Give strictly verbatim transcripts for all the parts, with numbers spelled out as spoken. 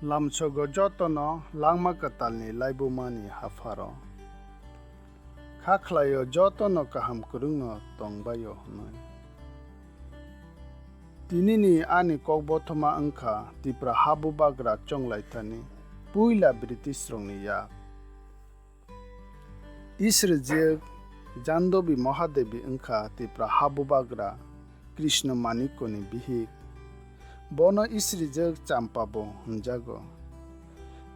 Lamsogo jotono langma kwtalni laibumani hapharo. Kha khlaio jotono kaham kwrwngno tongbaio hwnwi. Tinini ani kokbothoma wngkha Tipra habubagra chonglaithani puila British rokni yak. Isrijwk Jandobi Mahadebi wngkha Tipra habubagra Krishna Manikkoni bihik. Bono isrijwk Champa bo hwnjago.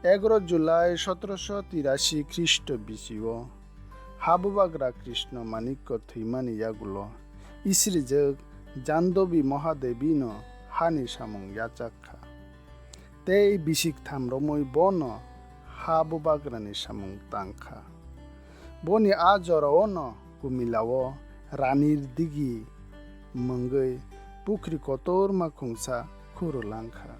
Egaroh July sotroso tirashi Khristo bisio habubagra Krishna Manikko thwimani yagulo isrijwk Jandobi Mahadebi no hani samung yachak kha. Tei bisik tham romwi bono habubagrani samung tang kha. Boni a jorao no Kumilao ranir digi mungwi pukhri kotorma khungsa khuru lang kha.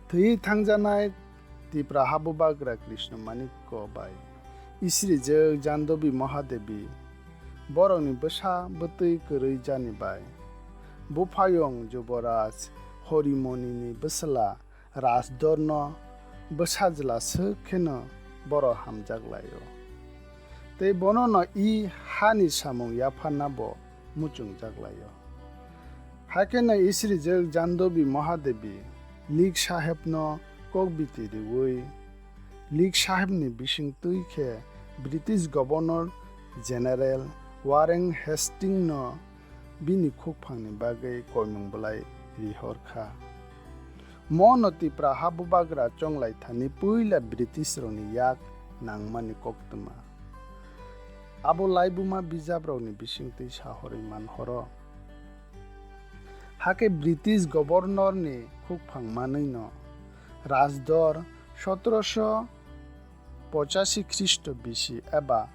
Thwi thangjanai Tipra habubagra Krishna Manikko bai isrijwk Jandobi Mahadebi borokni bwsa bwtwi kwrwi jani bai buphayung Juboraj Horimonini bwsla Rajdorno bwsajla swk kheno borok hamjak laio. Tei bonono i hani samung yapharna bo muchungjak laio. Haikhe no isrijwk Jandobi Mahadebi Lik Sahebno kokbiti riwi, Lik Sahebni bisingtwi khe British Governor General Warren Hastings no bini khukphangni bagwi koimung bwlai rihor kha. Mono Tipra habubagra chonglaithani puila British rokni yak nangmani koktwma. Abo laibuma bijabrokni bisingtwi sahorwi manhoro. Hakhe British Governor ni khukphang manwino Rajdor sotroso pochashi Khristo bisi eba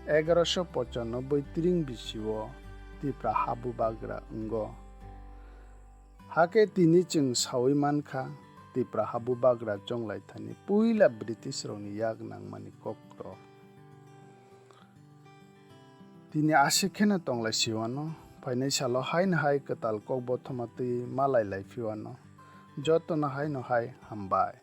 egaroso pochanobboi tring bisio Tipra habubagra wngo. Hakhe tini chwng saui mankha, Tipra habubagra chonglaithani puila British rokni yak nangmani kokrok. Tini aswk kheno tonglai siwano, phainai salo haino hai kwtal kokbothoma twi malai lai phiwano. Jotono haino hai hambai.